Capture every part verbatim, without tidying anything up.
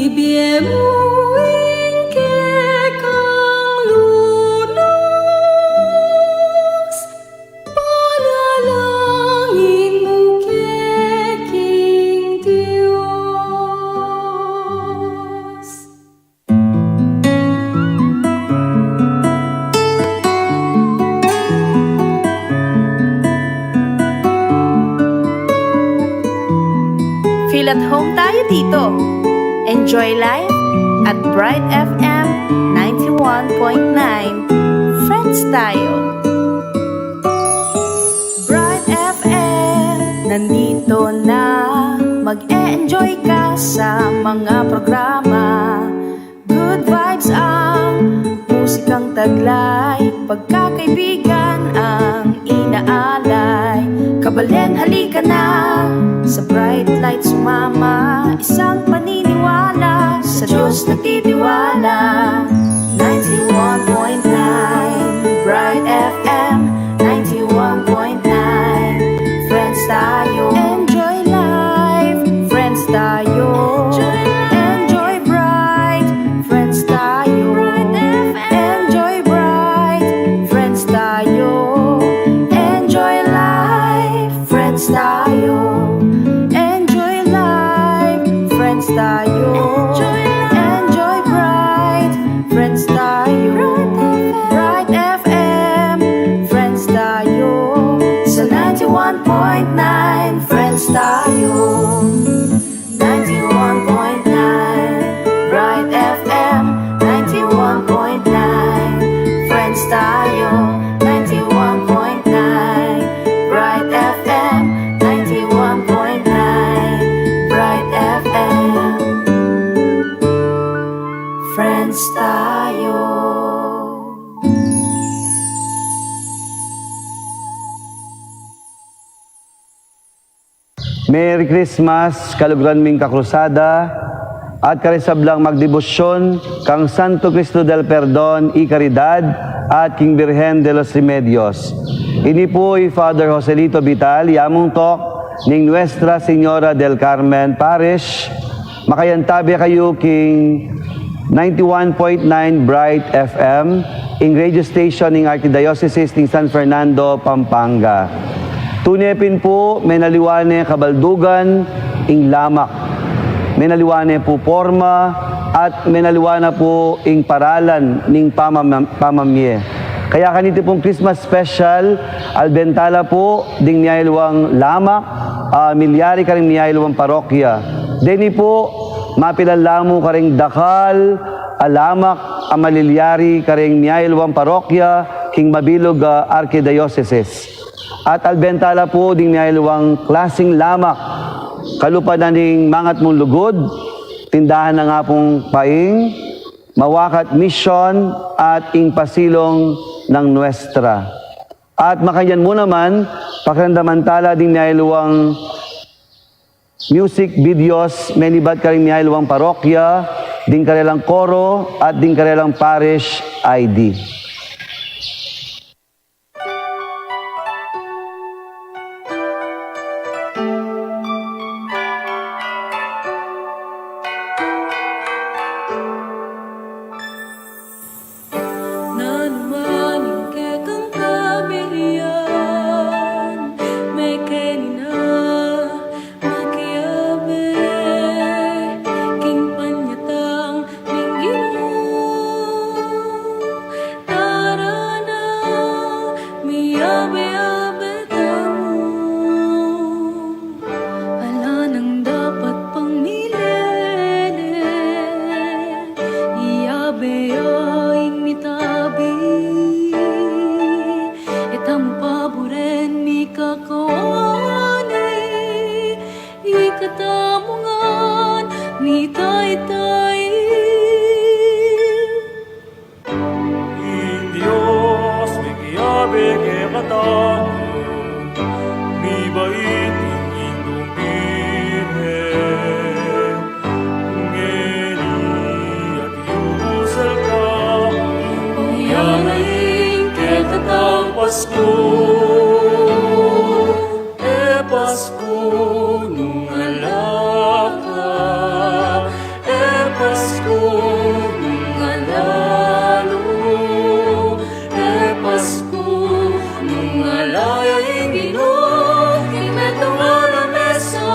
Ibie mu ing kekang lunus, panalangin mu ke king Dios. Feel at home tayo dito. Enjoy life at Bright F M ninety-one point nine. Friends tayo. Bright F M, nandito na. Mag-e-enjoy ka sa mga programa. Good vibes ang musikang taglay, pagkakaibigan ang inaalay. Kabaleng halika na, sa Bright Light sumama, isang paniniwala, sa Diyos nagtitiwala. Ninety-one point nine Bright F M, ninety-one point nine Friends tayo. Enjoy life, friends tayo. Enjoy life. Enjoy bright, friends tayo. Bright F M. Enjoy bright, friends tayo. Enjoy life, friends tayo. Enjoy life, friends tayo. Enjoy life. Enjoy bright, friends tayo. Bright F M. Bright F M, friends tayo. Sa ninety-one point nine, friends tayo. Ninety-one point nine Bright F M, ninety-one point nine Friends tayo, ninety-one point nine Bright F M, ninety-one point nine Bright F M. Friends tayo. Merry Christmas, kaluguran ming kakrusada, at karing sablang magdebosyon kang Santo Cristo del Perdon y Caridad at king Birhen de los Remedios. Ini pu i Father Joselito Vital, yamung tok ning Nuestra Señora del Carmen Parish. Makayantabe kayu king ninety-one point nine Bright F M, ing radio station ning Archdiocese ning San Fernando, Pampanga. Tune pin pu, menaliwa ne kabaldugan ing lamak, menaliwa ne pu porma, at menaliwa na pu ing paralan ning pamam-, pamamie. Kaya kaniti pung Christmas special, albenta la pu ding miyailwang lamak a milyari karing miyailwang parokya. Deni pu, mapilan la mu karing dakal a lamak a malilyari karing miyailwang parokya king mabilug a arkidiyosesis. At albenta la pu ding miyailwang klasing lamak, kalupa na ning mangat mung lugud, tindahan na nga pung paing, mawakat misyon, at ing pasilung nang Nuestra. At makanyan mu naman, pakiramdaman tala ding miyailwang music videos menibat karing miyailwang parokya, ding karelang koro, at ding karelang parish I D. Nanu man ing kekang kabilian, mekeni na makiabe king panyatang ning Ginu. Tara na, miabe-abe tamu. Ala nang dapat pang milele, iabe ya ing mitabi. E tamu paburen mikakawani, ikatamu ngan mitaytay. Ing Dios mekiabe kekatamu, mibait ing Indung Birhen, ngeni at iyusal kamu. Mayari ing kekatang Pasku, e Pasku nung ala ka, e Pasku, nung alalu, e Pasku, nung ala ya ing Ginu, king metung a lamesa,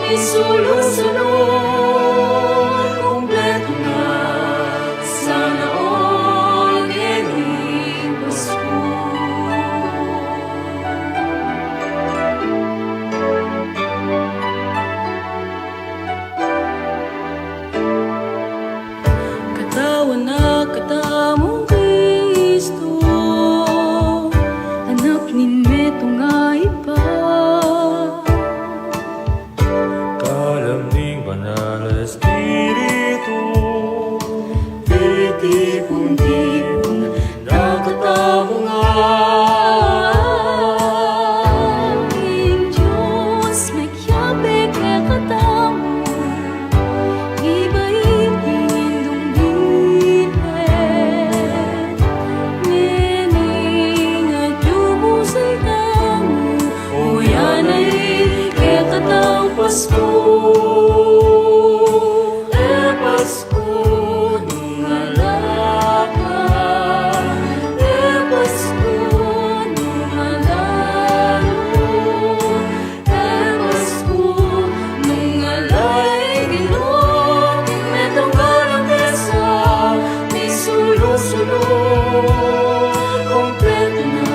misulu-sulu, kumpletu na, sana all ngeni Pasku. Katawan na katamung Kristu, Anak ning metung a Ibpa. Kalam ning Banal a Espiritu, titipun-tipun na katamu ngan. Ing Dios mekiabe kekatamu, ibait ing Indung Birhen, ngeni at lub-usan tamu, o yan na ing kekatang Pasku. E Pasku, nung ala ka, e Pasku, nung alalu, e Pasku, nung ala ing Ginu, king metung a lamesa, misulu-sulu, kumpletu na,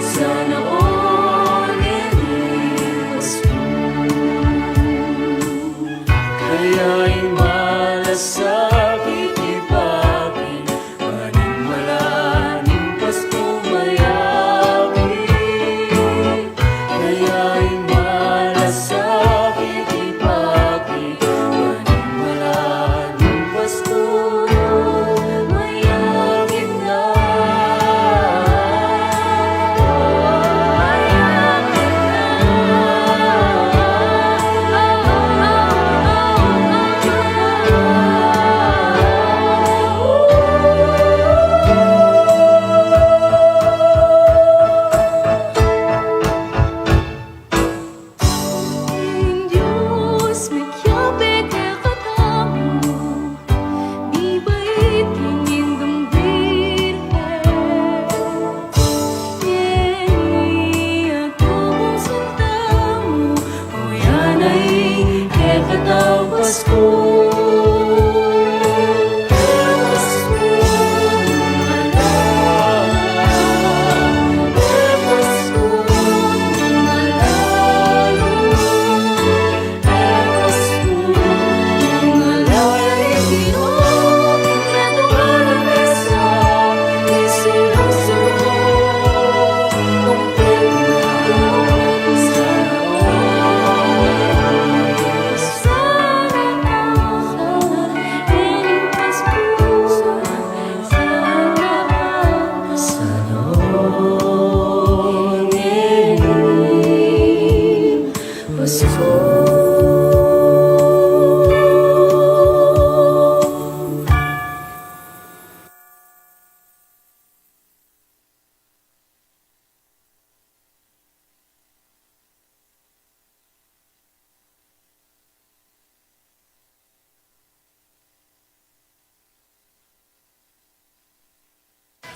sana all ngeni Pasku. Kaya ing malasakit ipati, panimala ning Pasku mayapin. Kaya ing malasakit ipati, panimala ning Pasku mayapin na. Ing Dios mekiabe kekatamu, ibait ing Indung Birhen, ngeni at lub-usan tamu, o yan na ing kekatang Pasku.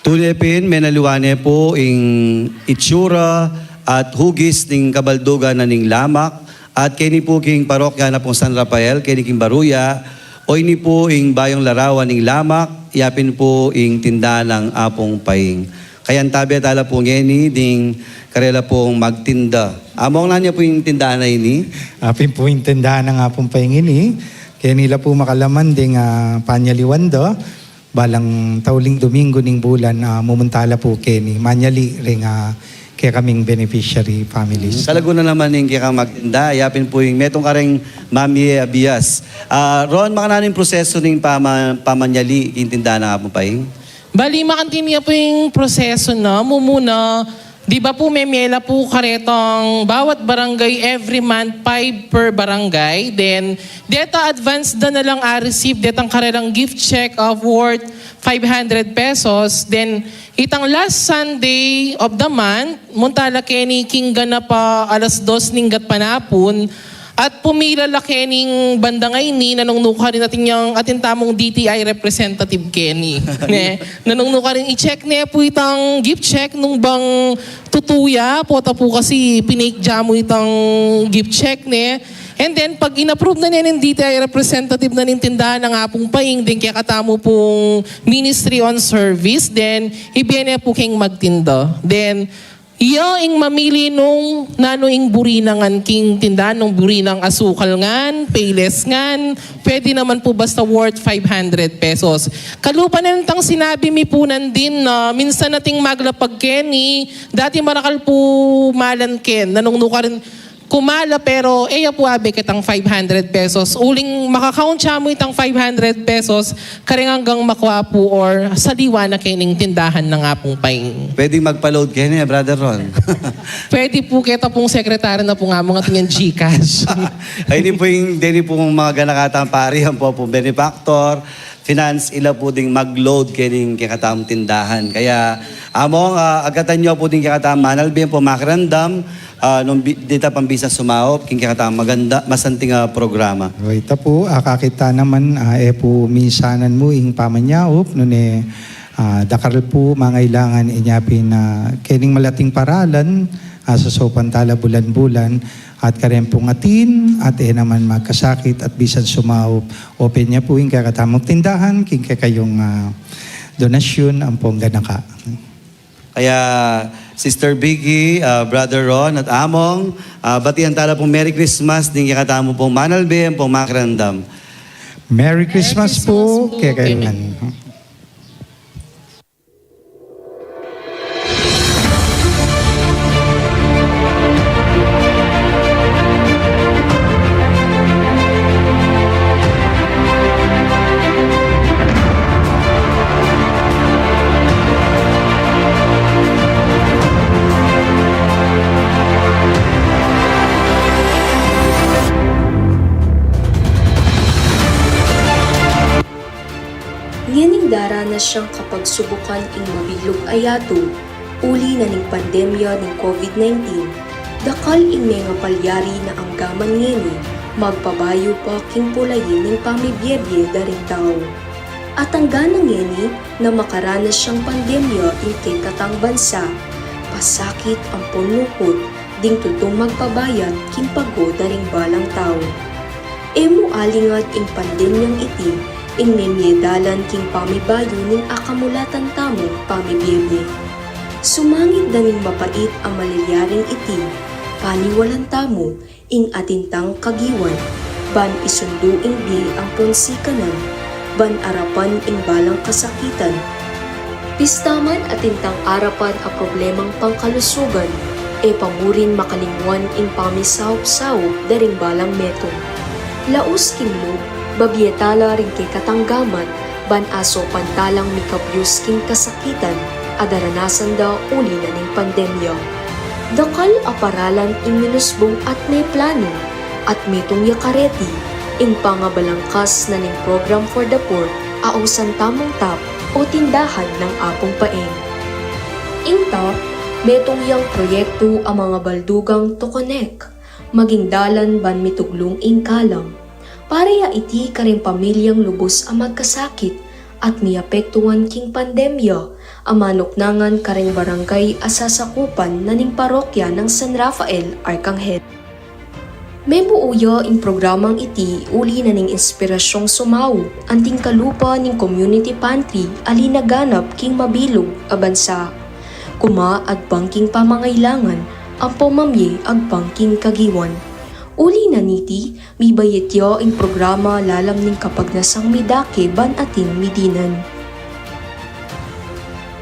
Tune pin, menaliwan ne pu ing itsura at hugis ning kabaldugan na ning Lamak, at keni pu king parokya na pung San Rafael, keni king Baruya, o ini pu ing bayung larawan ning Lamak, ya pin pu ing tinda nang Apung Paing. Kayantabe tala pu ngeni ding karela pung magtinda. Among, nanu ya pu ing tinda na ini? Apin pu ing tinda nang Apung Paing ini, keni la pu makalaman ding, ah, panyaliwan da. Balang tauling Domingo ning bulan, ah, mumunta la pu keni. Manyali ring, ah, kekaming beneficiary families. Kalaguan na naman ning kekang magtinda, ya pin pu ing metung kareng mamie a bias. Ah, Ron, makananu ing prosesu ning pama-, pamanyali king tinda nang Apung Paing? Bali, makantinua pu ing prosesu na, mumuna, di ba pu, memie la pu karetang bawat barangay every month, five per barangay. Then, deta advance da na lang a-receive detang karelang gift check of worth five hundred pesos. Then, itang last Sunday of the month, munta la keni king ganap a alas dos ning gatpanapun, At pumila la kening banda ngeni, nanung nu karin atin yang, atin tamung D T I representative keni. Ne? Nanung nu karin i-check ne pu itang gift check nung bang tutu ya, pota pu kasi pinake ya mu itang gift check ne. And then, pag in-approve na ne ning D T I representative na ning tindahan nang Apung Paing, deng kekatamu pung Ministry on Service, then, ibie ne pu keng magtinda. Then, iya ing mamili nung nanu ing buri na ngan king tindahan, nung buri nang asukal ngan, payless ngan, pwede naman pu basta worth five hundred pesos. Kalupa na nitang sinabi mi pu nandin na minsan atin maglapag keni, dati marakal pu malan ken, nanung nu karin kumala, pero e ya pu abe ketang five hundred pesos. Uling maka-count ya mu itang five hundred pesos, karin anggang makua pu or saliwa na kening tindahan nang Apung Paing. Pwedeng magpa-load keni, Brother Ron. Pwede pu, keta pung sekretarya na pu nga, mga atin yang GCash. Ay, ini pu ing, deni pu mga ganakatang pari, ampo pu benefactor, finance, ila pu ding mag-load kening kekatamung tindahan. Kaya, Among, ah, agatan yu pu ding kekatamung manalbe ampong makiramdam, ah, nung bi-, dita pang bisa sumaup king kekatamung maganda, masanting a programa. O, ita pu, akakit ta naman, ah, e pu minsanan mu ing pamanyaup, nune, ah, dakal pu mangailangan inya pin, ah, kening malating paralan, ah, sasaupan tala bulan-bulan, at kareng pung atin, at e naman magkasakit, at bisan sumaup, open ya pu ing kekatamung tindahan, king kekayung, ah, donasyun ampong ganaka. Kaya, Sister Vicky, ah, Brother Ron, at Among, ah, batian tala pung Merry Christmas, ding kekatamu pung manalbe ampong makiramdam. Merry Christmas pu kekayu ngan. Ngening daranas yang kapagsubukan ing mabilug a yatu, uli na ning pandemya ning COVID nineteen, dakal ing mengapalyari na anggaman ngeni magpabayu pa king pulayin ning pamibiebie da ring tau. At angga na ngeni na makaranas yang pandemya ing kekatang bansa, pasakit ampong lungkut ding tutung magpabayat king pago da ring balang tau. E mu alingat ing pandemyang iti ing memie dalan king pamibayu ning akamulatan tamung pamibiebie. Sumangid da ning mapait a malilyaring iti, paniwalan tamu ing atin tang kagiwan, ban isundu ing bie ampong sikanan, ban arapan ing balang kasakitan. Pista man atin tang arapan a problemang pangkalusugan, e pa mu rin makalingwan ing pamisaup-saup da ring balang metung. Laus king lub, babie tala ring kekatang gamat, ban asaupan talang mikabyus king kasakitan a daranasan da uli na ning pandemya. Dakal a paralan ing minusbung at meplanu, at metung ya kareti ing pangabalangkas na ning Program for the Poor a ausan tamung TAP o Tindahan nang Apung Paeng. Ing TAP, metung yang proyektu a mangabaldugang to connect, maging dalan ban mituglung ing kalam. Para ya iti karing pamilyang lubus a magkasakit at miapektuan king pandemya a manuknangan karing barangay a sasakupan na ning parokya nang San Rafael Arcangel. Mebuu ya ing programang iti uli na ning inspirasyong sumaup anting kalupa ning community pantry a linaganap king mabilug a bansa. Kuma agpang king pamangailangan, ampo mamie agpang king kagiwan. Uli na niti, mibayit ya ing programa lalam ning kapagnasang midake ban atin midinan.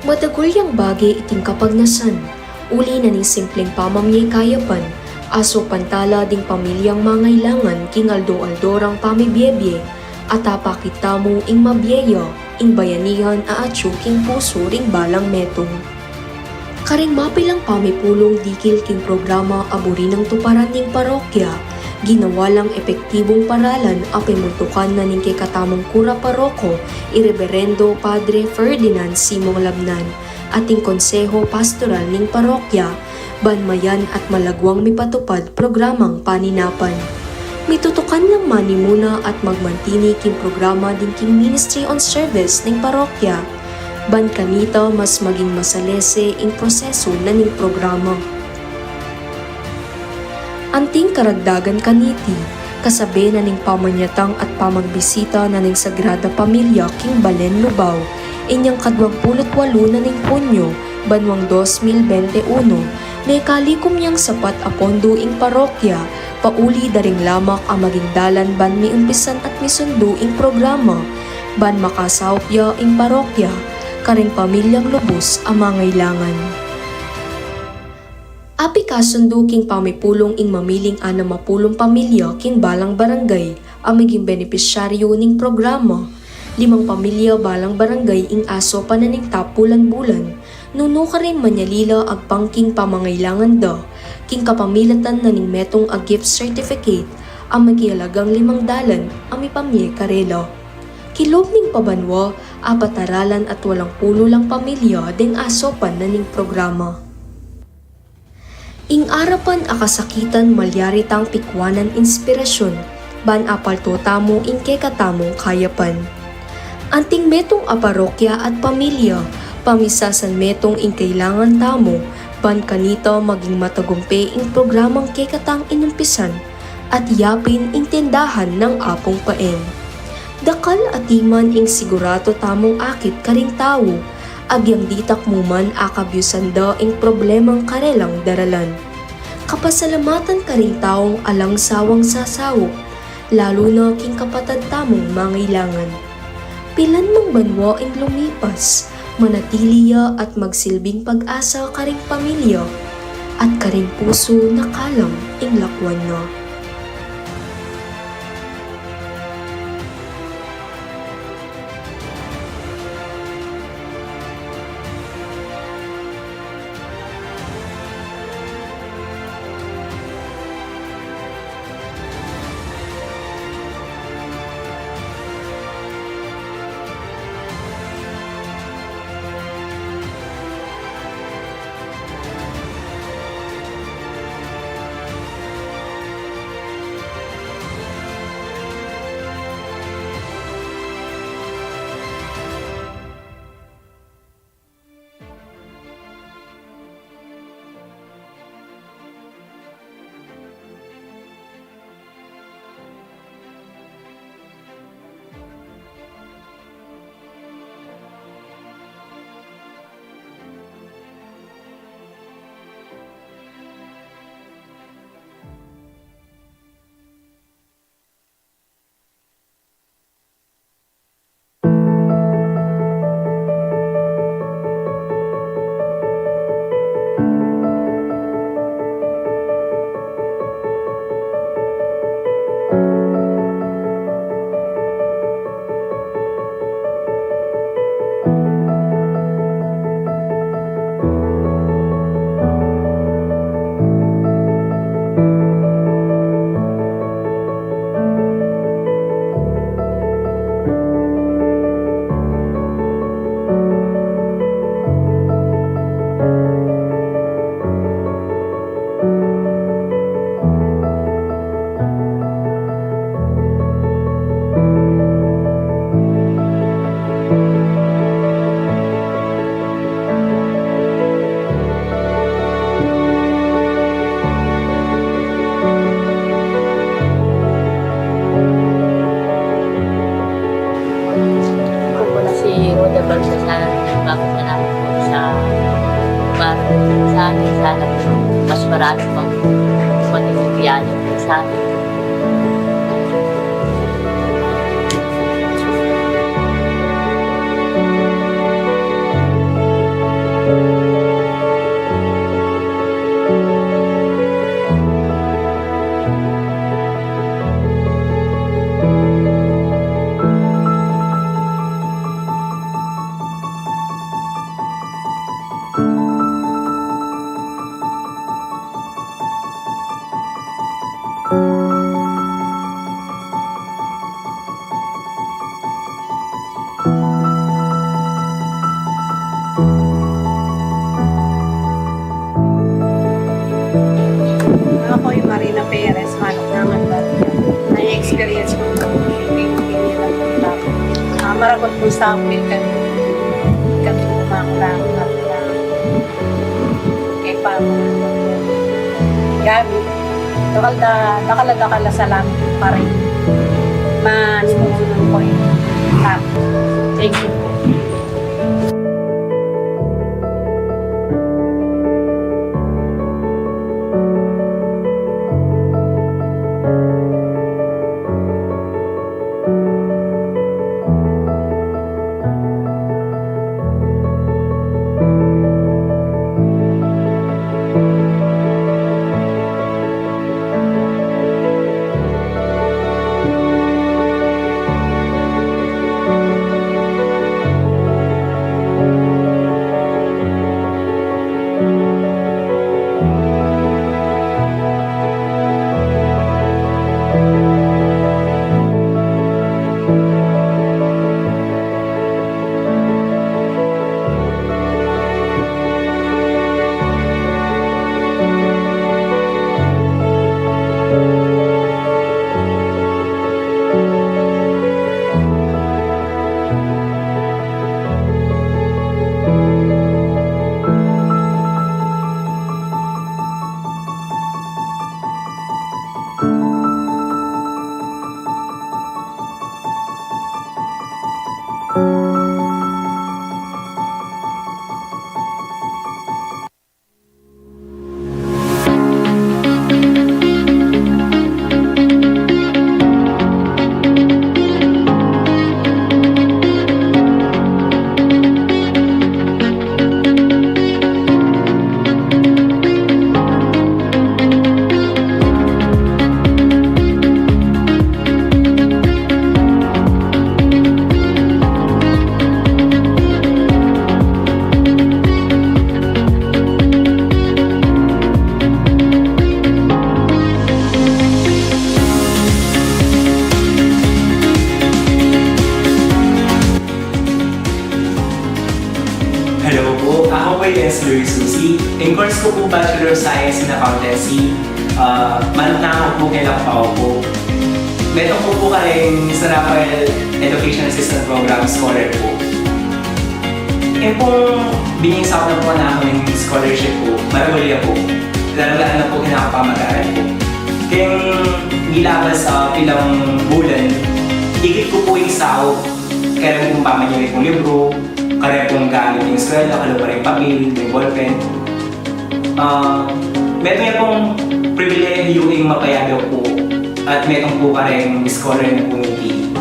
Madagul yang bage iting kapagnasan, uli na ning simpleng pamamie kayapan, asaupan tala ding pamilyang mangailangan king aldo-aldo rang pamibiebie, at apakit tamu ing mabie ya, ing bayanihan a atyu king pusu ring balang metung. Karing mapilang pamipulung dikil king programa a buri nang tuparan ning parokya, ginawa lang epektibung paralan a pemuntukan na ning kekatamung kura paroko, i Reberendo Padre Ferdinand Simong Labnan, at ing konseho pastoral ning parokya, ban mayan at malagwang mipatupad programang paninapan. Mitutukan lang manimuna at magmantini king programa ding king Ministry on Service ning parokya. Ban kanita mas maging masalese ing proseso na ning programa. Anting karagdagan kaniti, kasabe na ning pamanyatang at pamagbisita na ning Sagrada Pamilya king Balen, Lubao, inyang kadwang pulu't walu na ning Hunyo, banwang dos mil bente uno, mekalikum yang sapat a pondo ing parokya, pauli da ring lamak a maging dalan ban miumpisan at misundu ing programa, ban makasaup ya ing parokya karing pamilyang lubus a mangailangan. Apikasundu king pamipulung ing mamiling anam a pulung pamilya king balang barangay a maging benepisyaryu ning programa. Limang pamilya balang barangay ing asaupan na ning tapulan-bulan, nung nukarin manyali la agpang king pamangailangan da, king kapamilatan na ning metung a gift certificate a makihalagang limang dalan a mipamie karela. Kilub ning pabanwa, apat a ralan at walang pulu lang pamilya deng asaupan na ning programa. Ing arapan a kasakitan malyari tang pikuanan inspirasyun, ban apalto tamu ing kekatamung kayapan. Anting metung a parokya at pamilya, pamisasan metung ing kailangan tamu, ban kanita maging matagumpe ing programang kekatang inumpisan, at yapin ing tindahan nang Apung Paeng. Dakal a timan ing sigurado tamung akit karing tau, agyang ditak mu man akabyusan da ing problemang karelang daralan. Kapasalamatan karing taung alang sawang sasaup, lalu na king kapatad tamung mangailangan. Pilan mang banwa ing lumipas, manatili ya at magsilbing pag-asa karing pamilya, at karing pusu na kalang ing lakwan na. Ako po na si Rhoda Baltasar. Maraming salamat po sa pagtulong sa akin. Sana po mas marami pang dumating yung biyaya po sa akin. Para ku pung sampit kami, kami kumakulang, kumakulang. Kaya pa, gabi, dakal da, dakal da, dakal da salamat pa rin. Mas kung sunod ko yun. Ah, thank you po. Hello po, ako po si Esler Susi. Ing course ku pu Bachelor of Science in Accountancy. Ah, manuknang ku pu keng Lampao pu. Metung ku pu kareng San Rafael Education Assistance Program scholar pu. Ing pung binie ning Santo Niño pu kanakung scholarship pu, maragul ya pu. Lalung-lalu na pu keng kekang pamag-aral pu. Keng milabas a pilang bulan, ikit ku pu ing saup, kareng pung pamanyari kung libru, kareng pung gamit king eskwela, kalupa ring papil, ring ballpen. Ah, metung ya pung pribilehiyu ing mapayabe ku pu, at metung pu kareng scholar na pu niti.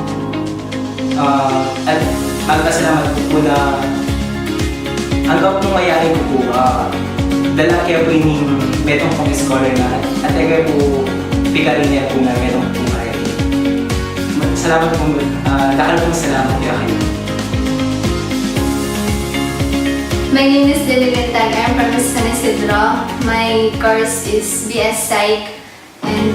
Ah, at magpasalamat ku pu na anggang pu mayari ku pu, ah, dalan ke pu ining metung pung scholar na, at e ke pu pikarin ya pu na metung pu kayu. Salamat pu, ah, dakal pung salamat ya kekayu. My name is Lilibet Tag. I'm from San Isidro. My course is B S Psych. And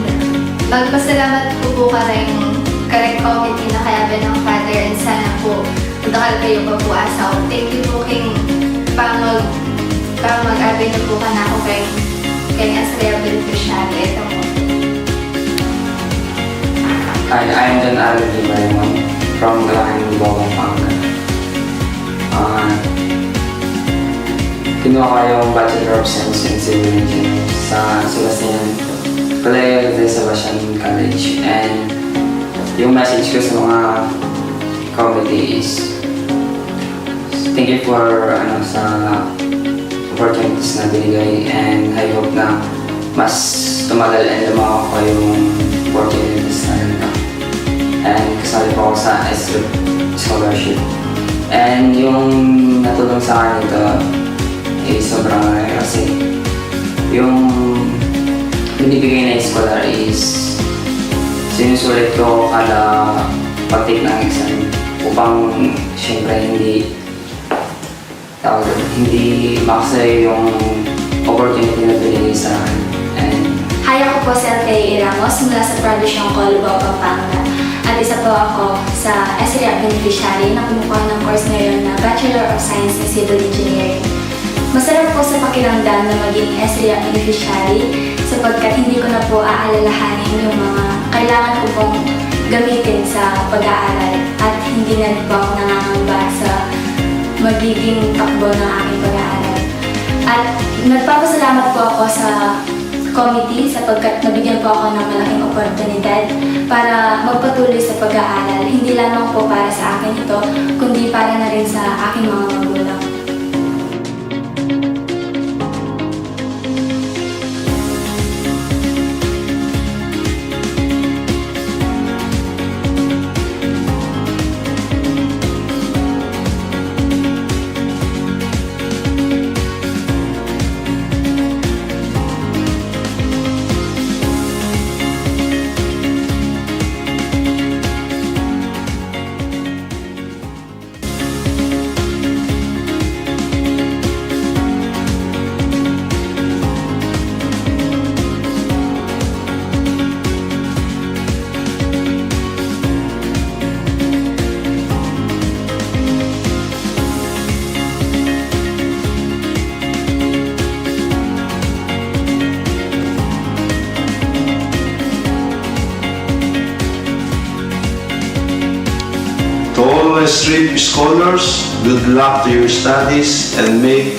magpasalamat ku pu kareng, kareng committee na kayabe nang Father, and sana pu dakal kayu pa pu a saup. Thank you pu keng pamag-, pamag-abe niyu pu kanaku keng, keng Esriap Beneficiary. Eto pu. Hi, I am John Aaron Di Marimon from Galahan, Lubao, Pampanga. Ah, kinuha ko yung Bachelor of Science in Civil Engineering sa Sebastian, Colegio de Sebastian College. And yung message ko sa mga committee is, thank you for, ano, sa opportunities na binigay, and I hope na mas tumagal and lumawak pa yung opportunities na ganito. And kasali po ako sa S R I P scholarship. And yung natulong sa akin ito, eh, sobrang laki kasi yung binibigay na scholar is sinusulit ko kada pag-take ng exam upang siyempre hindi, tawag doon, hindi maksaya yung opportunity na binigay sa akin. And Hi, ako po si Althea E. Ramos mula sa Provincial College, Lubao, Pampanga. At isa po ako sa S R I P beneficiary na kumukuha ng course ngayon na Bachelor of Science in Civil Engineering. Masarap po sa pakiramdam na maging S R I P beneficiary sapagkat hindi ko na po aalalahanin yung mga kailangan ko pong gamitin sa pag-aaral at Hindi na rin po ako nangangamba sa magiging takbo ng aking pag-aaral. At nagpapasalamat po ako sa committee sapagkat nabigyan po ako ng malaking oportunidad para magpatuloy sa pag-aaral. Hindi lamang po para sa akin ito, kundi para na rin sa aking mga magulang. To all my Street scholars, good luck to your studies and make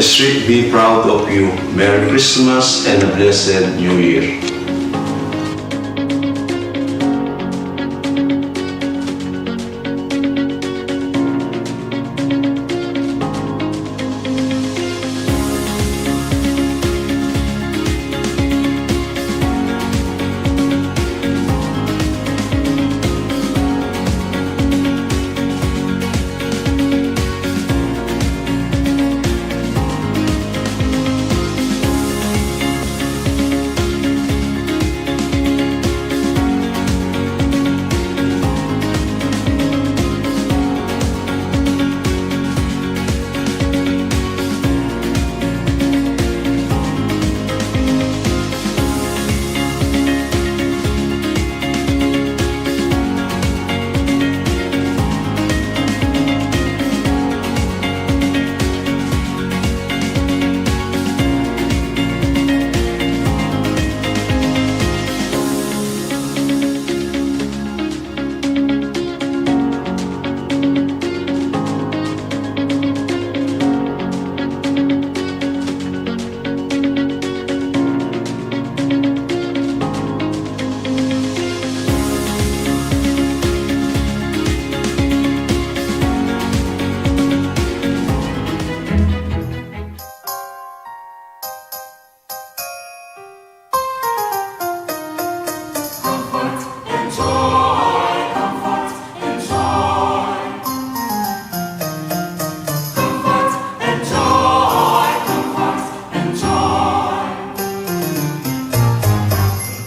Street be proud of you. Merry Christmas and a blessed New Year.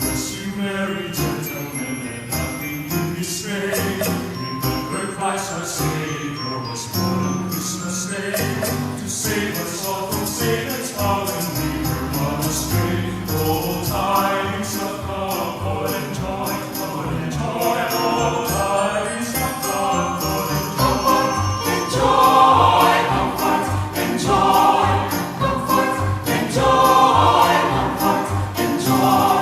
Bless you, merry gentlemen, let nothing you be stray. Remember Christ our Savior was born on Christmas Day to save us all from Satan's power and lead the one astray. Oh, tidings of comfort and joy, comfort and joy. Oh, tidings of comfort and comfort and joy, comfort and joy, comfort and joy, comfort and joy.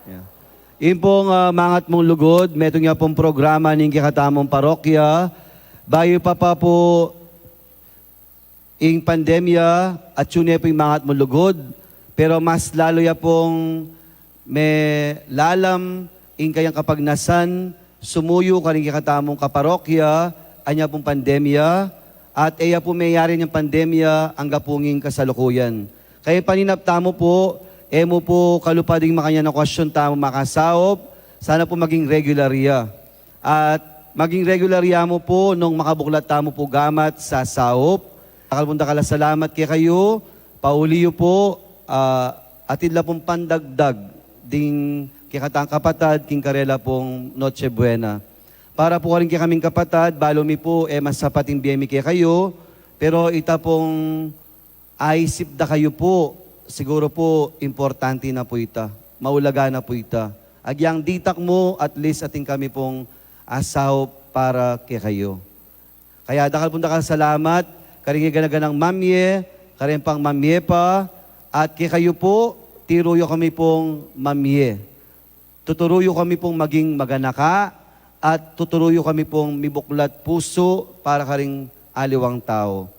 Yeah. Ing pung, ah, mangat mung lugud, metung ya pung programa ning kekatamung parokya. Bayu pa pa pu ing pandemya, atyu ne pu ing mangat mung lugud, pero mas lalu ya pung melalam ing kayang kapagnasan, sumuyu karing kekatamung kaparokya, anya pung pandemya, at e ya pu meyari ing pandemya angga pu nging kasalukuyan. Kaya paninap tamu pu, e mu pu kalupad ing makanyan a okasyon tamu makasaup, sana pu maging regular ya. At maging regular ya mu pu nung makabuklat tamu pu gamat sasaup. Dakal pung dakal a salamat kekayu, pauli yu pu, ah, atin la pung pandagdag ding kekatang kapatad king karela pung Noche Buena. Para pu karing kekaming kapatad, balu mi pu, e masapat ing bie mi kekayu, pero ita pung aisip da kayu pu, siguru pu, importante na pu ita, maulaga na pu ita. Agyang ditak mu, at least atin kami pung asaup para kekayu. Kaya dakal pung dakal a salamat karing gana-ganang mamie, karing pang mamie pa, at kekayu pu, tiru yu kami pung mamie. Tuturu yu kami pung maging maganaka, at tuturu yu kami pung mibuklat pusu para karing aliwang tau.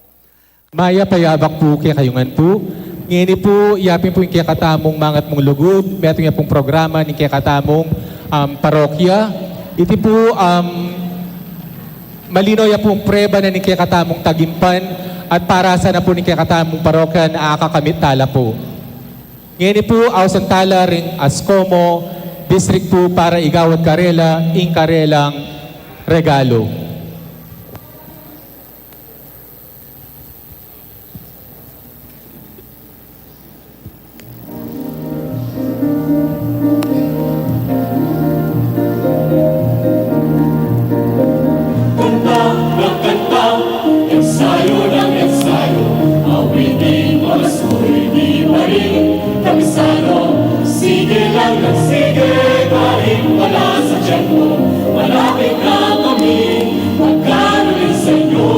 Mayap a yabak pu kekayu ngan pu. Ngeni pu, yapin pu ing kekatamung mangat mung lugud, metung ya pung programa ning kekatamung, um, parokya. Iti pu, um, malinaw ya pung prueba na ning kekatamung tagimpan at parasa na pu ning kekatamung parokya na akakamit tala pu. Ngeni pu, ausan tala ring ASCOMO district pu para igawad karela ing karelang regalu. Kanta, magkanta, ensayo ng ensayo, awiting pamasoy ni Maring Kabisano. Sige lang ng sige, Maring, wala sa tiyempo, malapit na kami magkaroling sa inyo.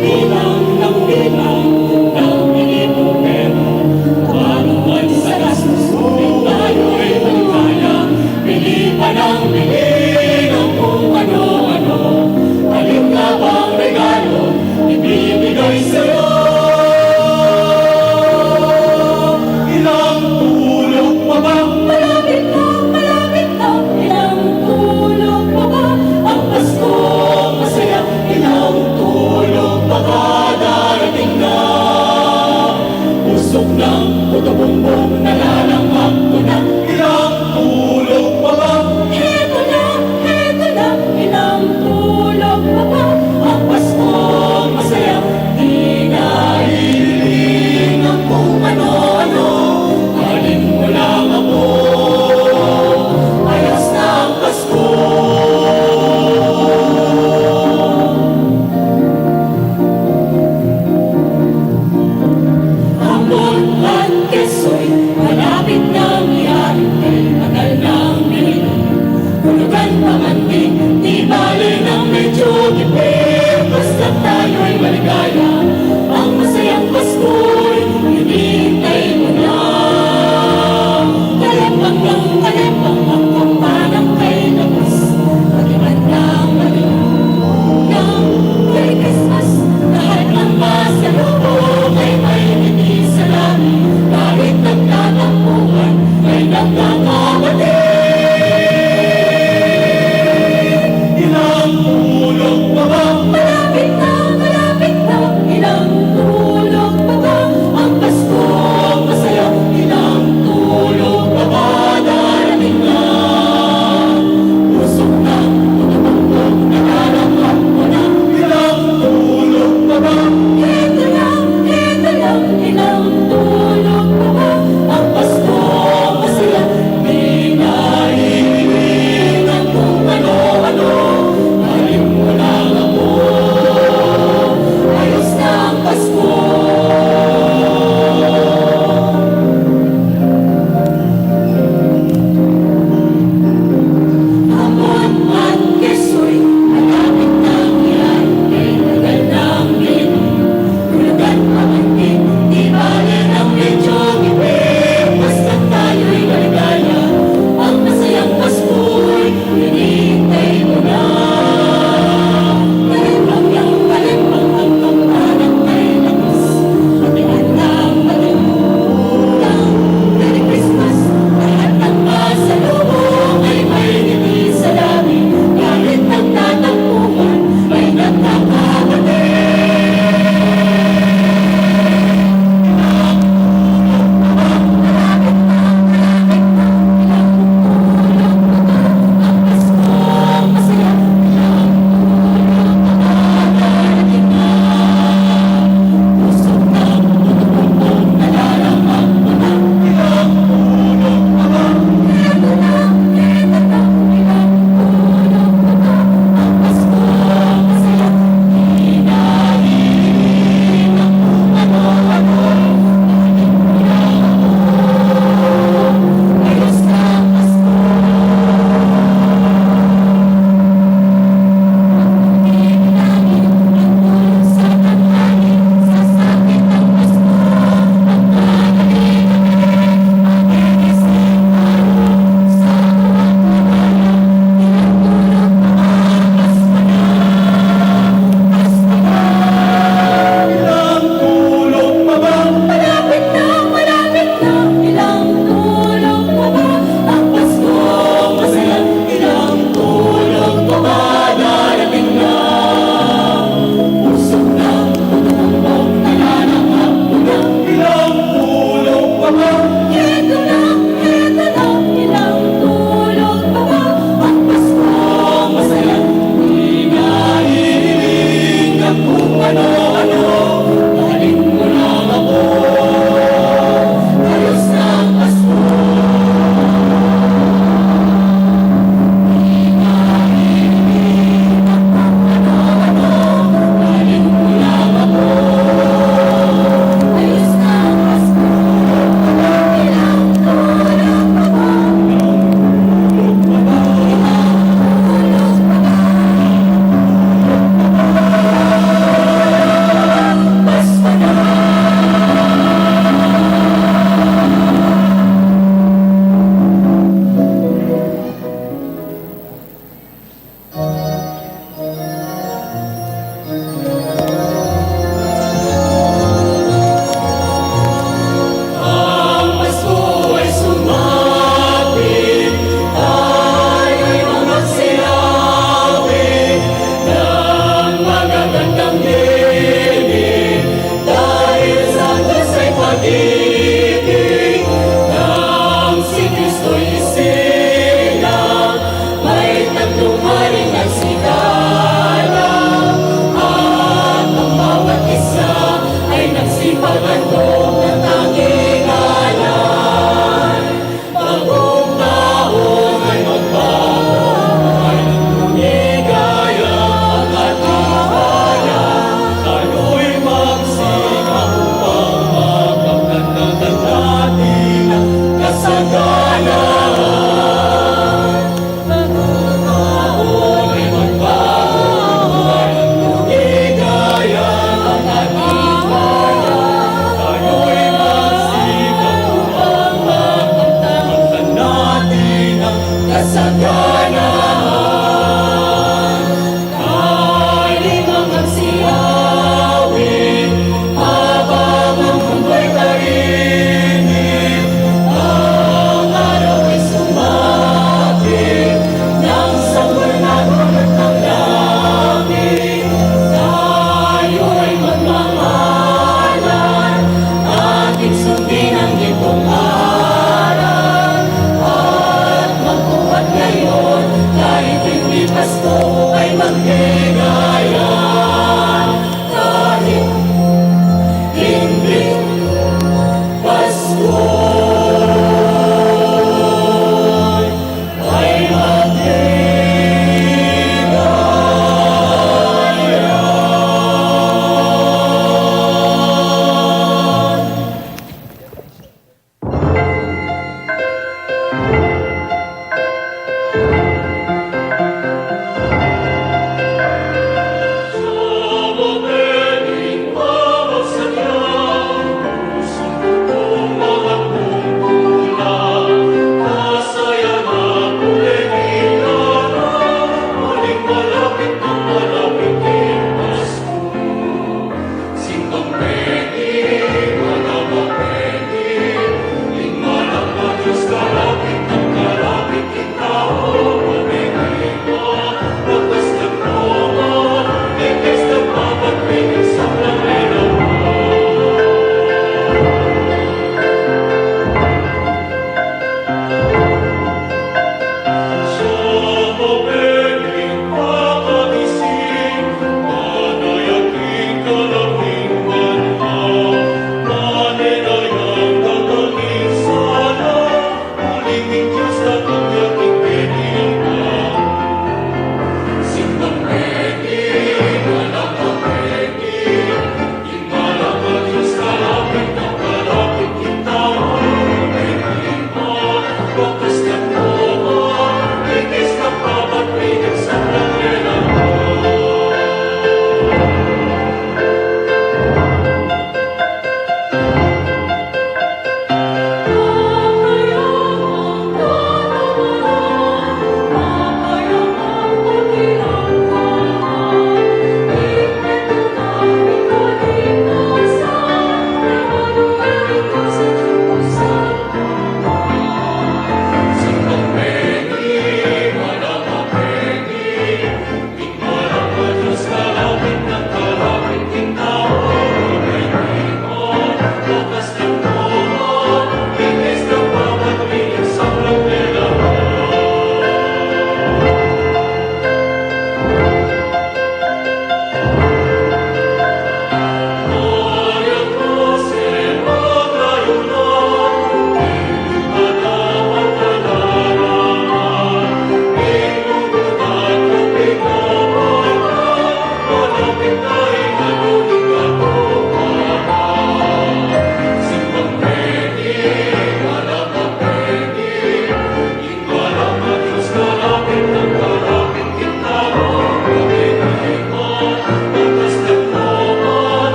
Bilang ng bilang ng Pilipinero, paano man sa gastos, di tayo'y maligaya. Bili pa ng bili ng kung ano-ano, aling labang regalo, ibibigay sa'yo. Ilang tulog pa ba? Malapit na, malapit na. Ilang Lugan pa man din, di bale nang medyo tipid, basta tayo'y maligaya. Ang masayang Pasko'y hinihintay mo na. Kalembang lang, kalembang lang, kung manang kay Diyos, pati man lang maligayang Merry Christmas. Lahat ng pasalubong ay may ngiti sa langit, kahit nagtatampuhan, may nagkakapatid. Ilang pumulong pa ba? Malapit na, malapit na, ilang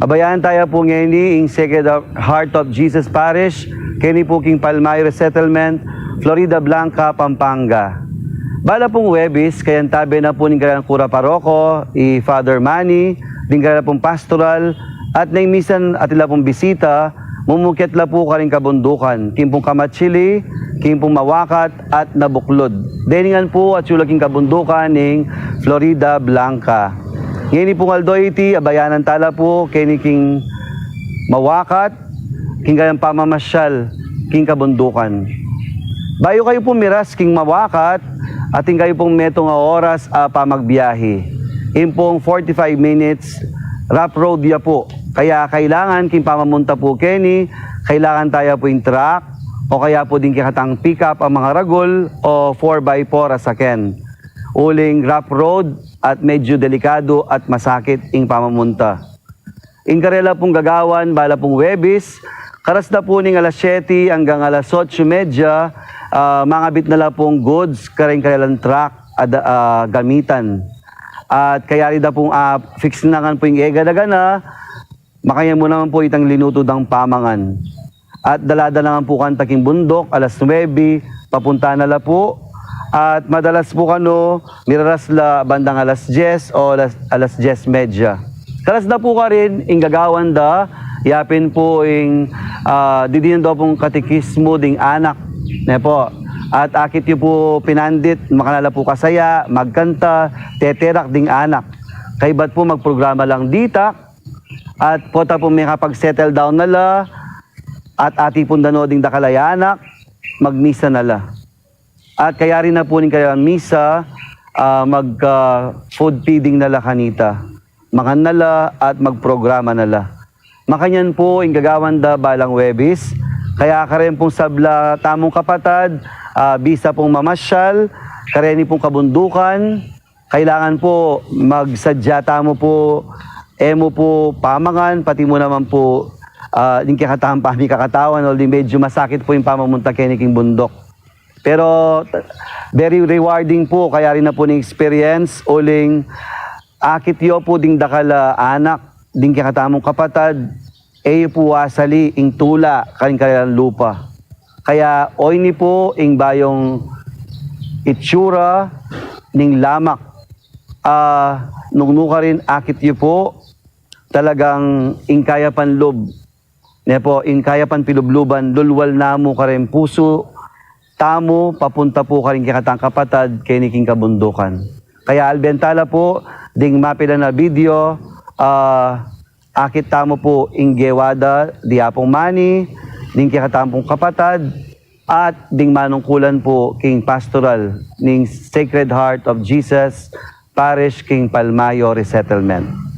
Abayanan taya pu ngeni ing Sacred Heart of Jesus Parish, keni pu king Palmyra Settlement, Floridablanca, Pampanga. Bala pung Huwebes, kayantabe na pu ning kanilang kura paroko, i Father Manny, ding kanila pung pastoral, at neng misan atin la pung bisita, mumukyat la pu karing kabundukan, king pung Kamatsili, king pung Mawakat, at Nabuklud. Deningan pu atyu la king kabundukan ning Floridablanca. Ngeni pung aldo iti, abayanan tala pu keni king Mawakat, king kayang pamamasyal king kabundukan. Bayu kayu pung miras king Mawakat, atin kayu pung metung a oras a pamagbiahi. Ing pung forty-five minutes, rough road ya pu. Kaya kailangan king pamamunta pu keni, kailangan taya pu ing truck, o kaya pu ding kekatang pickup a mangaragul o four by four a saken. Uling rough road at medyu delikadu at masakit ing pamamunta. Ing karela pung gagawan, bala pung Huwebes, karas na pu ning alas siyete anggang alas otso medya, ah, mangabit na la pung goods karing karelang truck a da-, ah, gamitan. At kayari da pung, ah, fix na ngan pu ing e gana-gana, makanyan mu naman pu itang linutu dang pamangan. At dala da naman pu kanta king bunduk, alas nuebe, papunta na la pu. At madalas pu kanu, miraras la bandang alas dyes o alas, alas dyes medya. Karas na pu karin, ing gagawan da, yapin pu ing, ah, didinan da pung katekismo ding anak. Ne pu. At akit yu pu pinandit, makanyan la pu kasaya, magkanta, teterak ding anak. Kaybat pu magprograma lang ditak, at pota pu makapag-settle down na la, at atipun da no ding dakal a anak, magmisa na la. At kayari na pu ning kayang misa, ah, mag, ah, food feeding na la kanita. Mangan na la at magprograma na la. Makanyan pu ing gagawan da balang Huwebes. Kaya kareni pung sabla tamung kapatad, ah, bisa pung mamasyal, kareni pung kabundukan, kailangan pu magsadya tamu pu, e mu pu pamangan, pati mu naman pu, ah, ing kekatamung pamikakatawan, although medyo masakit pu ing pamamunta keni king bunduk. Pero very rewarding pu, kayari na pu ning experience, uling akit yu pu ding dakal a anak, ding kekatamung kapatad, e yu pu wasali ing tula karing kanilang lupa. Kaya oyni pu ing bayung itsura ning lamak, ah, nung nukarin akit yu pu, talagang ing kayapan lub, ne pu, ing kayapan pilubluban, lulwal na mu karing pusu tamu, papunta pu karing kekatang kapatad keni king kabundukan. Kaya alben ta la pu ding mapilan a video, ah, akit tamu pu ing gewa da di Apung Mani, ding kekatamung kapatad, at ding manungkulan pu king pastoral ning Sacred Heart of Jesus Parish king Palmayo Resettlement.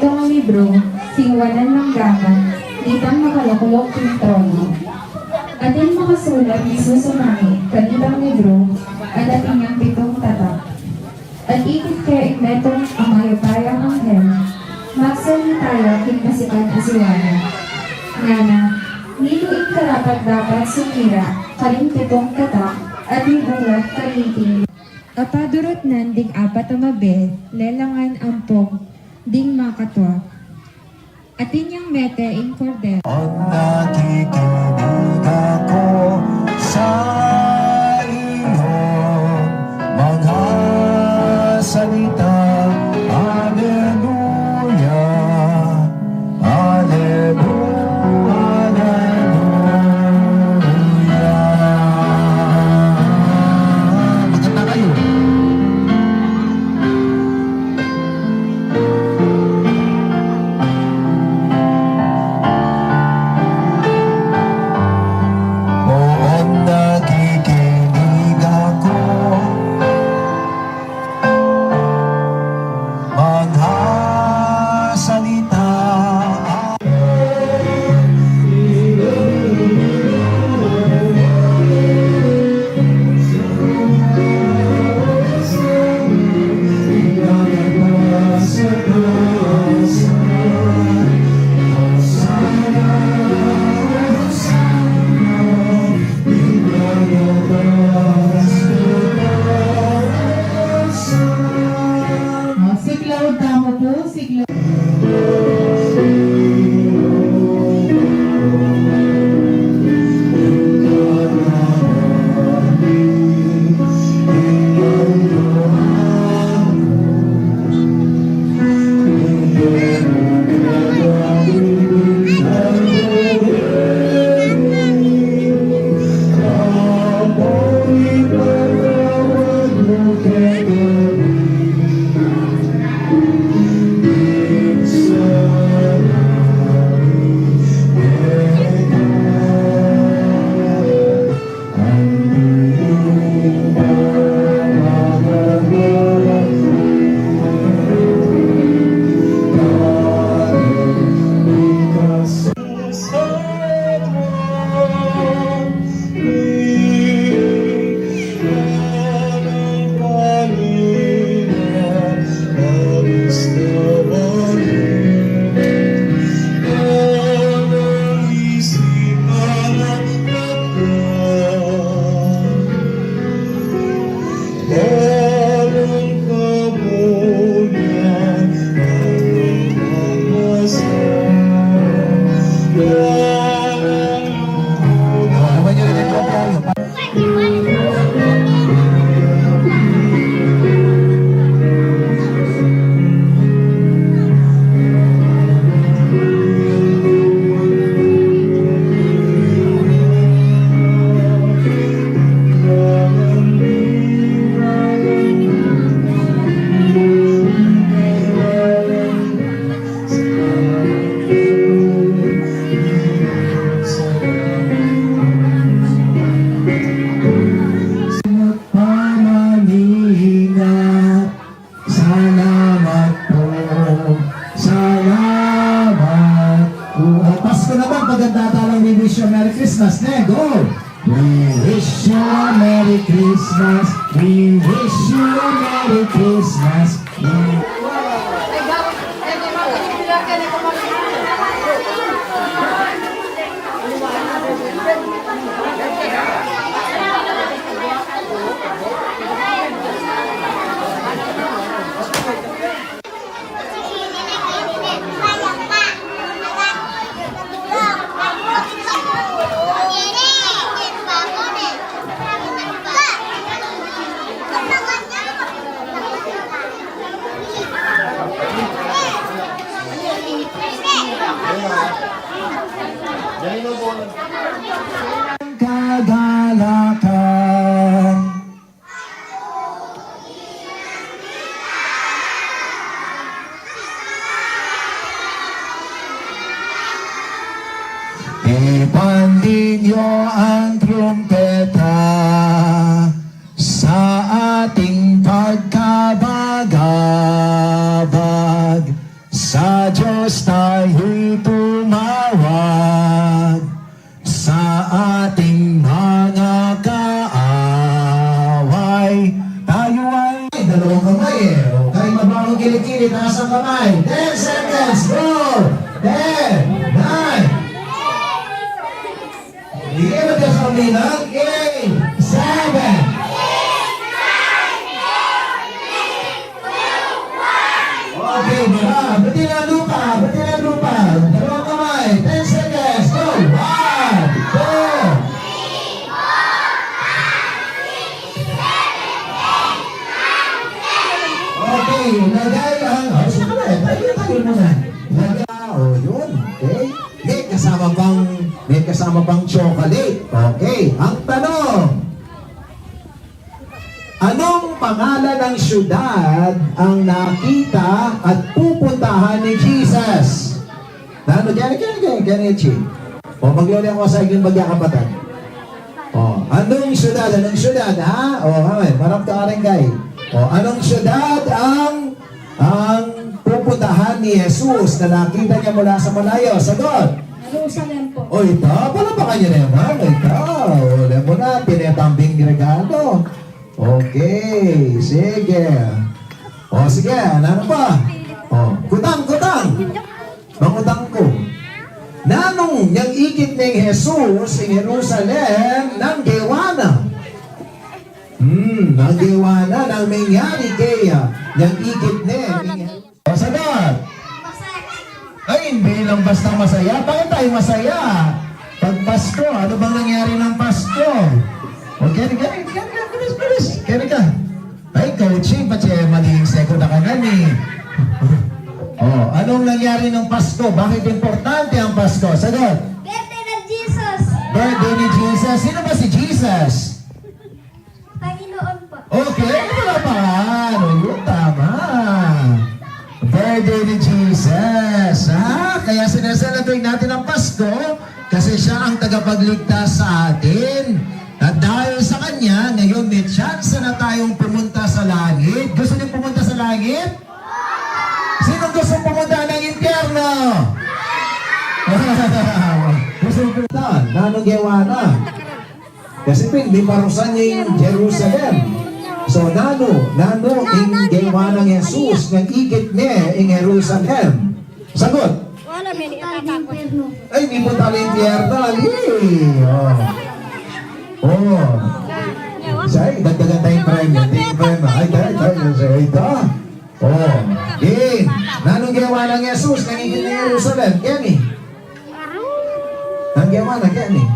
Itang libru, singwanan nang gamat, itang nakaluklok king trono. Atin makasulat ing susumangi kanitang libru, at atin yang pitung tatak. At ikit ke ing metung a mayupayang anghel, magsalita ya king masikan a siwalan. Ngana, ninu ing karapat-dapat sumira karing pitung tatak, at ibunglat kaniting a padurutnan ding apat a mabie, lelangan ampong ding makatwa. Atin yang mete ing kordero. Nakikinig ako sa iyong mga salita. Aleluya, aleluya, aleluya. Maganda kayo. Noon nakikinig ako, mga salita. Ah, siklaud tamu pu, siklaud. Pamaninga. Salamat po. Salamat po. Ah, Pasko naman, pag ang tata lang, we wish you a Merry Christmas, ne? Go! We wish you a Merry Christmas. We wish you a Merry Christmas. We Kagalakan. Tipan ninyo ang trumpeta sa ating pagkabagabag sa Kilikili, taas ang kamay. Ten seconds, go! Ten, nine. Hindi kayo magkakamay ng eight, seven. Okay, diba? Batin ang lupa, batin ang lupa. Dalawang kamay. Ten seconds, go! One, two. Okay, lagay ang, oh, sandali, tayo, tayo muna. Lagay, oh, yun, okay. May kasama pang, may kasama pang chocolate. Okay, ang tanong, anong pangalan ng syudad ang nakita at pupuntahan ni Jesus? Nanu, kaya, kaya, kaya, kaya, Chi. O, maglole ako sa aking bagya kapatid. O, anong syudad? Anong syudad, ha? O, ay, marap ka rin kay. O, anong syudad ang, ang pupuntahan ni Jesus na nakita niya mula sa malayo? Sagot. Jerusalem po. O, ita, palapakan niya naman. Ita, o, alam mo na, tinetambing regalo. Okay, sige. O, sige, ano pa? O, kutang, kutang. Mangutang ku, nanung nyang ikit neng Jesus ing Jerusalem, nang gewa na? Hmm, nang gewa na, nang mengyari keya nyang ikit ne ing Jerusalem? Pasagat. Ay, hindi lang basta masaya. Bakit tayo masaya? Pag Pasko, ano bang nangyari ng Pasko? O, kaya, kaya, kaya, kaya, bilis, bilis. Kaya ka. Ay, coaching, pati mali yung second na kanan eh. O, anong nangyari ng Pasko? Bakit importante ang Pasko? Sagot. Birthday ng Jesus. Birthday ni Jesus. Sino ba si Jesus? Panginoon po. Okay, wala pa. Ano yun? Tama. Birthday ni Jesus. Ha? Kaya sineselebrate natin ang Pasko kasi siya ang tagapagligtas sa atin. At dahil sa kanya, ngayon may tsansa na tayong pumunta sa langit. Gusto niyo pumunta sa langit? Sinong gusto pumunta ng impyerno? Gusto pumunta. Nanung gewa na? Kasi pin, miparusan ne ing Jerusalem. So, nanu, nanu ing gewa nang Jesus nang ikit ne ing Jerusalem? Sagot. Wala, may Ay, di po tayo impyerno, ali. O. O. Siya, dagdagan tayong premyo. Di yung premyo. Ay, tayo, tayo, tayo, tayo. O. Game. Nanung gewa nang Jesus nang ikit ne ing Jerusalem? Game eh. Nang gewa na, game eh.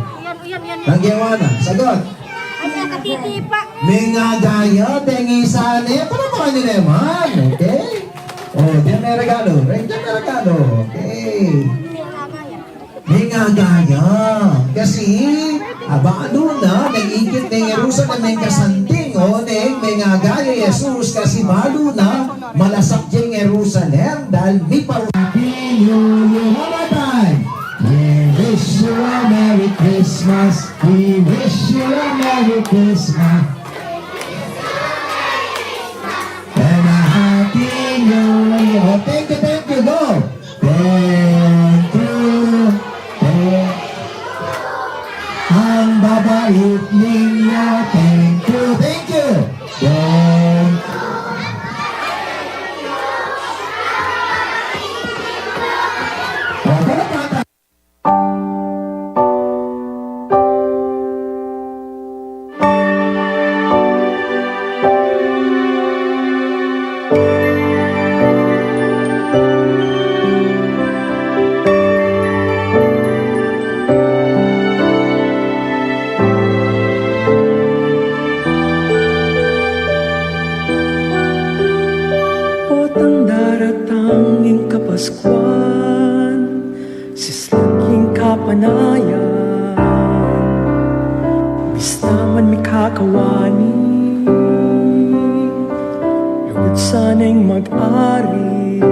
Nang gewa na. Sagot. Ay, nakatitipa. Mengagaya, tengisane. Palapakan niyo naman. Okay? O, diyan may regalo. Right, diyan may regalo. Okay. Mengagaya. Kasi, ah, balu na, nang ikit ne ing Jerusalem neng kasanting. O, neng mengagaya Jesus kasi balu na, malasak ya ing Jerusalem dahil miparu- Happy New Year. One more time. We wish you a Merry Christmas. We wish you a Merry Christmas. And a Happy New Year. O, thank you, thank you. Go. Thank you. Thank you. Ang babait ninyo. Thank you. Thank you. Thank you. O, palakpakan. Potang daratang ing Kapaskuan, sislag king kapanayan, bista man mikakawani, lugud sana ing mag-ari.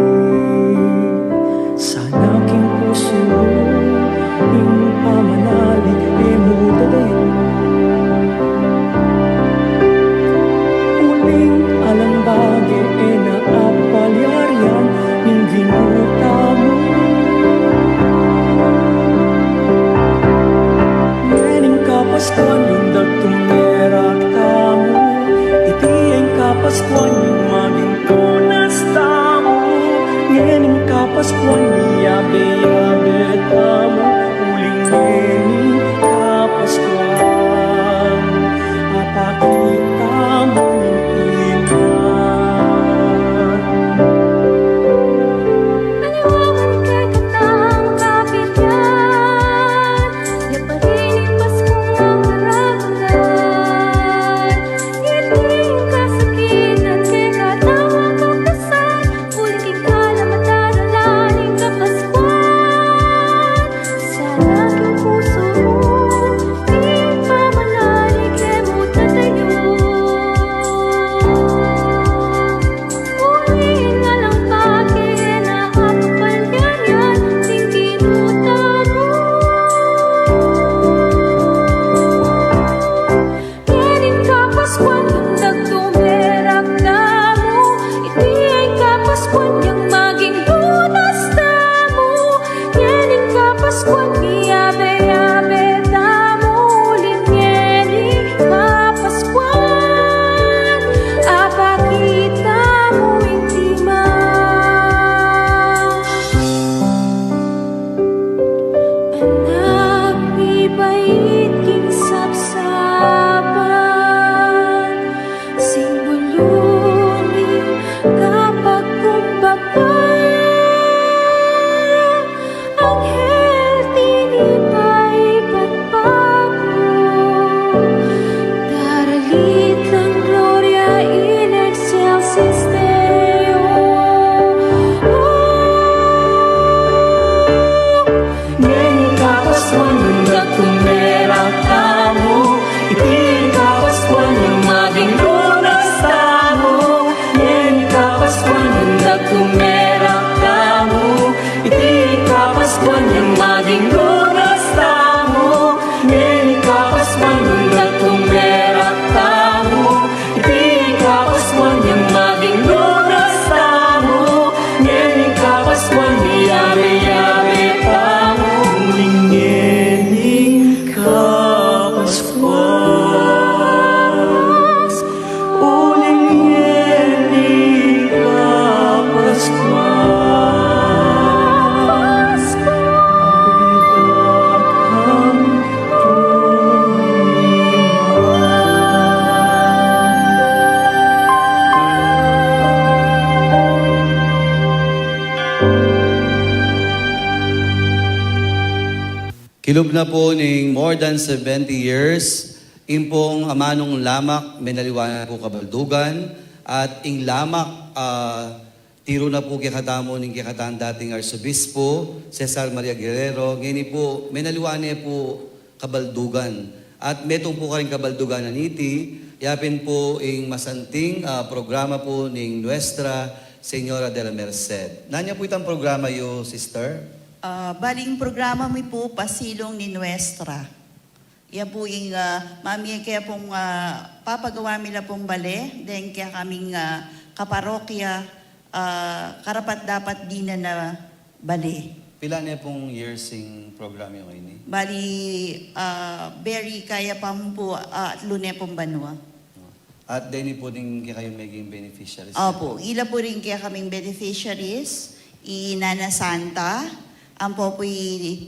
Sana king pusu ing pamanalig e mu dadayan. Uling alang bage e na apalyarian ning Ginu tamu. Ngening Kapaskuan ing dagtung merak tamu, iti ing Kapaskuan ing maging tunas tamu. Datung merak tamu, iti kapaskuan yang maging lunas tamu. Ngeni kapaskuan, datung merak tamu, iti kapaskuan yang maging lunas tamu. Ngeni kapaskuan, miyabe-yabe tamu. Uling ngeni kapaskuan. Uling ngeni kapaskuan. Kilub na pu ning more than seventy years, ing pung amanung Lamak, menaliwa na pu kabaldugan, at ing Lamak, ah, tiru na pu kekatamu ning kekatang dating Arsobispo, Cesar Maria Guerrero, ngeni pu, menaliwa na pu kabaldugan. At metung pu karing kabaldugan a niti, yapin pu ing masanting, ah, programa pu ning Nuestra Señora de la Merced. Nanu ya pu itang programa yu, sister? Ah, bali ing programa mi pu Pasilung ni Nuestra. Ya pu ing, ah, mamie ke pung, ah, papagawa mi la pung bale, deng kekaming, ah, kaparokya, ah, karapat-dapat dinan a bale. Pila ne pung years ing programa yu ini? Bali, ah, beri kaya pa mu pu, ah, atlu ne pung banua. At deni pu ding kekayung meging beneficiaries? Opo, ila pu ring kekaming beneficiaries, i Nana Santa, ampo pu i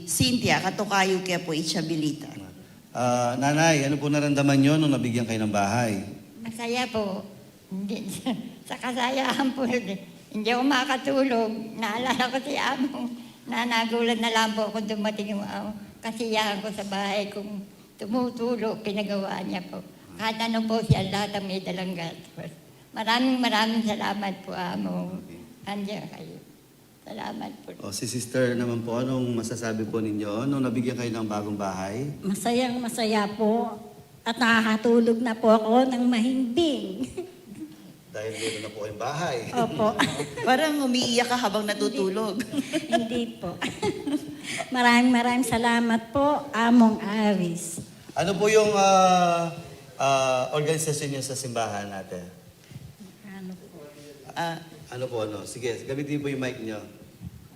Cynthia, katukayu ke pu i Chabilita. Ah, Nanay, anu pu naramdaman yu nung nabigyan kayu ning bahay? Masaya pu. Hindi, sa kasayaan pu, hindi ku makatulog. Naalala ku si Among, nanagulat na lang pu kung dumating ing, ah, kasiyahan ku sa bahay kung tumutulog, pinagawa niya pu. Kahit ano pu siya, lahat ang may dalang gastos. Maraming, maraming salamat pu, Among. Andiyan kayo. Salamat pu. O, si sister naman pu, anong masasabi pu ninyo nung nabigyan kayo ng bagong bahay? Masayang-masaya pu. At nakakatulog na pu ako nang mahimbing. Dahil meron na pu kayong bahay. Opo. Parang umiiyak ka habang natutulog. Hindi pu. Maraming, maraming salamat pu, Among Aris. Ano pu yung, ah, ah, organisasyon niyo sa simbahan, ate? Ano po? Ah, ano po, ano? Sige, gamitin po yung mic niyo.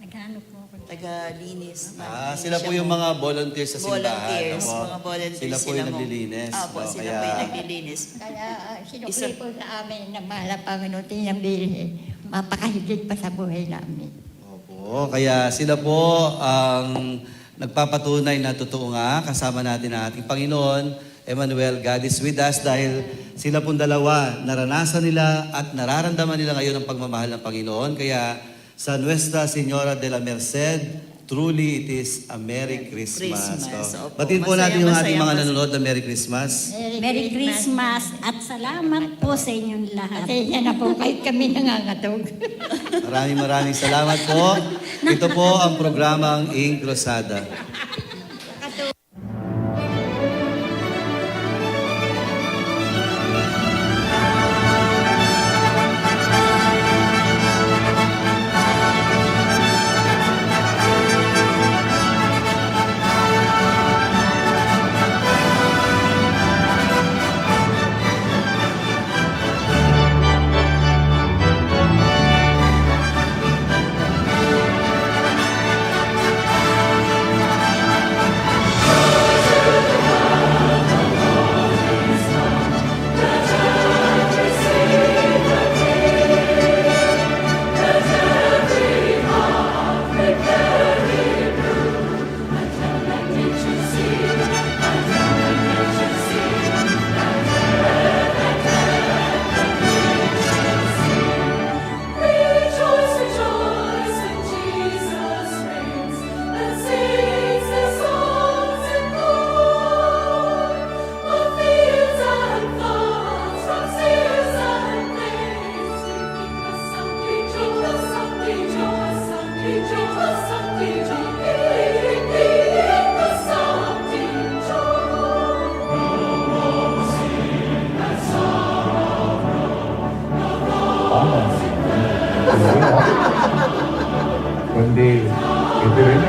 Nag-ano po ako? Tagalinis. Ah, sila po yung mga volunteers sa simbahan, volunteers, ano po? Mga volunteers sila po yung naglilinis, opo, no? Sila po yung naglilinis. Kaya, ah, sinukli po sa amin ng mahal na Panginoon, tinambihin, mapakahigit pa sa buhay namin. Opo, kaya sila po ang nagpapatunay na totoo nga, kasama natin ang ating Panginoon, Emmanuel, God is with us, dahil sila pong dalawa, naranasan nila at nararamdaman nila ngayon ang pagmamahal ng Panginoon. Kaya sa Nuestra Señora de la Merced, truly it is a Merry Christmas. Christmas, opo. Batiin po natin yung ating mga nanonood na Merry Christmas. Merry Christmas at salamat po sa inyong lahat. Pasensya na po, kahit kami nangangatog. Maraming, maraming salamat po. Ito po ang programang Ing Cruzada.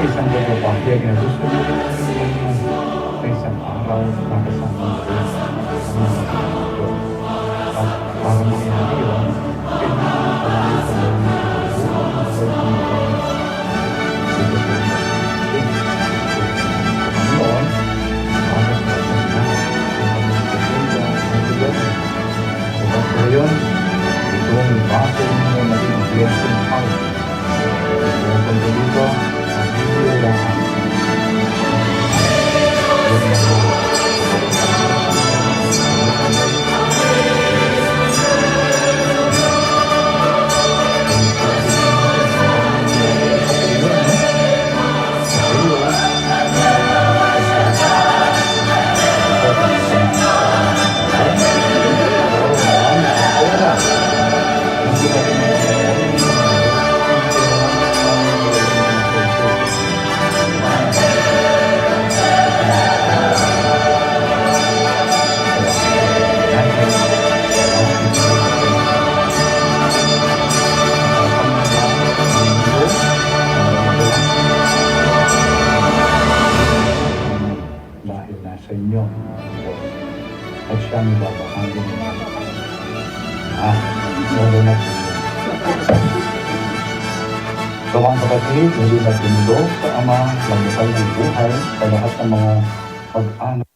Isang pagpapahayag na gusto mo rin sa isang araw makasama mo rin ang mga kapatid. At para mangyari yun, kailangan mo palagi sa mga kapatid. Panginoon, para sa mga kapatid. Sa ngayon, itong baso mo na maging blessing house. Dahil nasa inyo at siyang ibabahagi ninyo. Ah, lalo na po. So, mga kapatid, muli na tumulo sa Ama, magdasal ng buhay sa lahat ng mga pag-anak.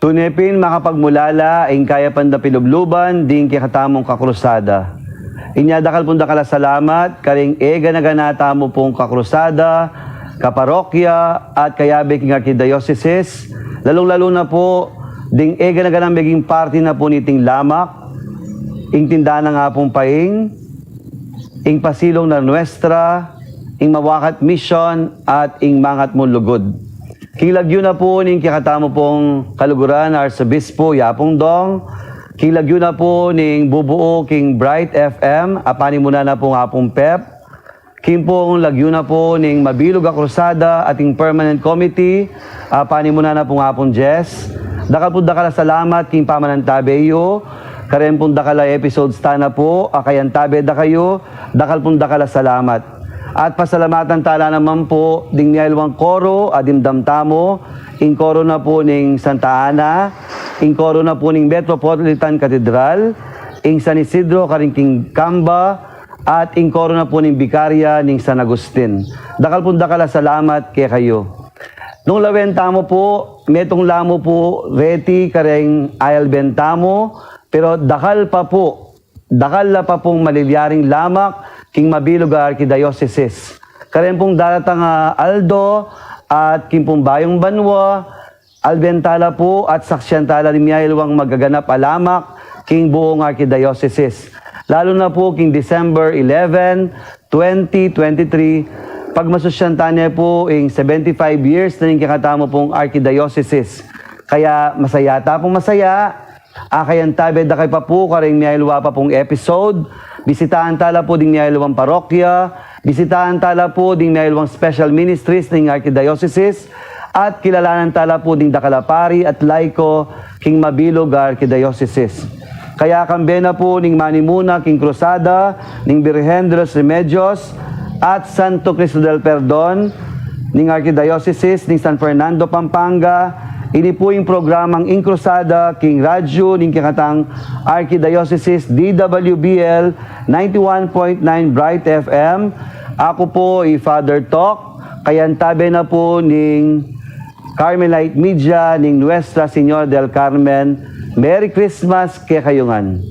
Tune pin makapagmulala ing kayapan da pilubluban ding kekatamung kakrusada. Inya dakal pung dakal a salamat karing e gana-gana tamu pung kakrusada, kaparokya, at kayabe king arkidiosesis, lalung-lalu na pu ding e gana-ganang meging parti na pu niting lamak, ing tinda nang Apung Paing, ing Pasilung na Nuestra, ing Mawakat Mission, at ing Mangat Mung Lugud. King lagyu na pu ning kekatamu pung kaluguran, Arsobispo Yapung Dong, king lagyu na pu ning bubuu king Bright F M, a panimunan na pung Apung Pep, king pung lagyu na pu ning mabilug a krusada at ing permanent committee, a panimunan na pung Apung Jess. Dakal pung dakal a salamat king pamanantabe yu, kareng pung dakal a episodes ta na pu, a kayantabe da kayu, dakal pung dakal a salamat. At pasalamatan ta la naman pu ding miyailwang koro a dimdam tamu, ing koro na pu ning Santa Ana, ing koro na pu ning Metropolitan Cathedral, ing San Isidro karing king Kamba, at ing koro na pu ning Bikarya ning San Agustin. Dakal pung dakal a salamat kekayu. Nung lawen tamu pu, metung la mu pu reti kareng ayalben tamu, pero dakal pa pu, dakal la pa pung malilyaring lamak king mabilug a arkidiosesis. Kareng pung daratang a aldo at king pung bayung banua, alben ta la pu at saksian ta la ning miyailwang magaganap a lamak king buung arkidiosesis. Lalu na pu king December eleven, twenty twenty-three, pagmasusyan ta ne pu ing seventy-five years na ning kekatamu pung arkidiosesis. Kaya masaya ta pung masaya, a kayantabe da kayu pa pu kareng miyailwa pa pung episode, bisitaan ta la pu ding miyailwang parokya, bisitaan ta la pu ding miyailwang special ministries ning arkidiosesis, at kilalanan ta la pu ding dakal a pari at laiko king mabilug a arkidiosesis. Kaya kambe na pu ning manimuna king krusada ning Birhen de los Remedios at Santo Cristo del Perdon ning arkidiosesis ning San Fernando, Pampanga, ini pu ing programang Ing Krusada king radyu ning kekatang arkidiosesis, D W B L ninety-one point nine Bright F M. Aku pu i Father Tok, kayantabe na pu ning Carmelite Media ning Nuestra Señora del Carmen. Merry Christmas kekayu ngan.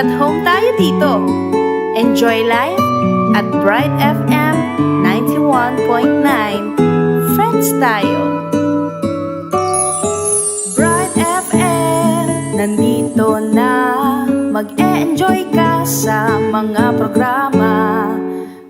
At home tayo dito. Enjoy life at Bright F M ninety-one point nine. Friends tayo. Bright F M, nandito na. Mag-e-enjoy ka sa mga programa.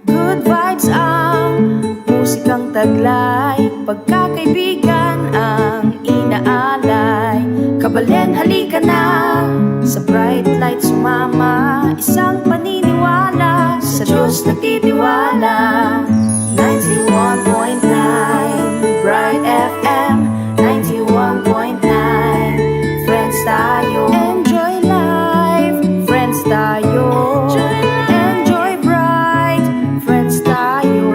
Good vibes ang musikang taglay, pagkakaibigan ang inaalay. Kabaleng halika na, sa Bright Light sumama. Isang paniniwala, sa Diyos nagtitiwala. Ninety-one point nine Bright F M, ninety-one point nine. Friends tayo. Enjoy life. Friends tayo. Enjoy bright. Friends tayo.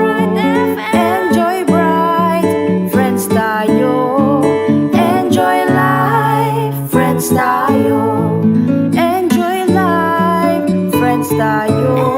Enjoy bright. Friends tayo. Enjoy life. Friends tayo. Enjoy life. Friends tayo.